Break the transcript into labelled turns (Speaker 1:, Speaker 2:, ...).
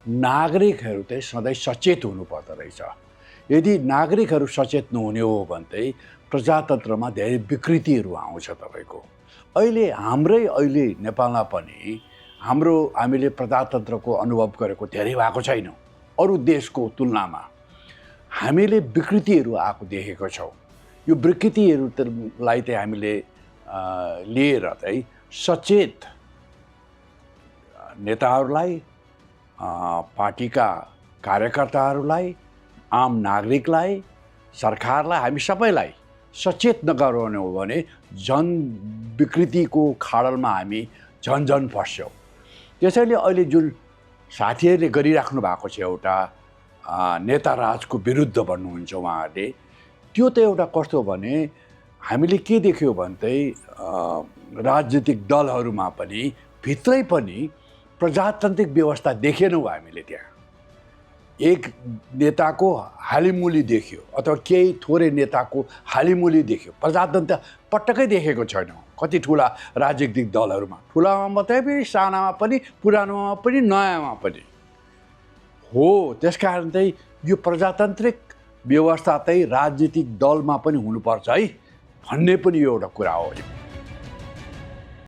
Speaker 1: नागरिकहरू चाहिँ सधैँ सचेत हुनुपर्दो रहेछ। यदि नागरिकहरू सचेत नहुने हो भने चाहिँ प्रजातन्त्रमा धेरै विकृतिहरू आउँछ। तपाईँको अहिले नेपालमा पनि हामीले प्रजातन्त्रको अनुभव गरेको धेरै भएको छैन। अरू देशको तुलनामा हामीले विकृतिहरू आएको देखेको छौँ। यो विकृतिहरूलाई चाहिँ हामीले लिएर चाहिँ सचेत नेताहरूलाई, पार्टीका कार्यकर्ताहरूलाई, आम नागरिकलाई, सरकारलाई, हामी सबैलाई सचेत नगराउने हो भने झन विकृतिको खाडलमा हामी झन फस्छौँ। त्यसैले अहिले जुन साथीहरूले गरिराख्नु भएको छ एउटा नेता राजको विरुद्ध भन्नुहुन्छ उहाँहरूले, त्यो त एउटा कस्तो भने हामीले के देख्यो भने चाहिँ राजनीतिक दलहरूमा पनि भित्रै पनि प्रजातान्त्रिक व्यवस्था देखेनौँ हामीले। त्यहाँ एक नेताको हालिमुली देख्यो अथवा केही थोरै नेताको हालिमुली देख्यो। प्रजातन्त्र पटक्कै देखेको छैनौँ। कति ठुला राजनीतिक दलहरूमा, ठुलामा मात्रै पनि, सानामा पनि, पुरानोमा पनि, नयाँमा पनि हो। त्यसकारण चाहिँ यो प्रजातान्त्रिक व्यवस्था चाहिँ राजनीतिक दलमा पनि हुनुपर्छ है भन्ने पनि यो एउटा कुरा हो।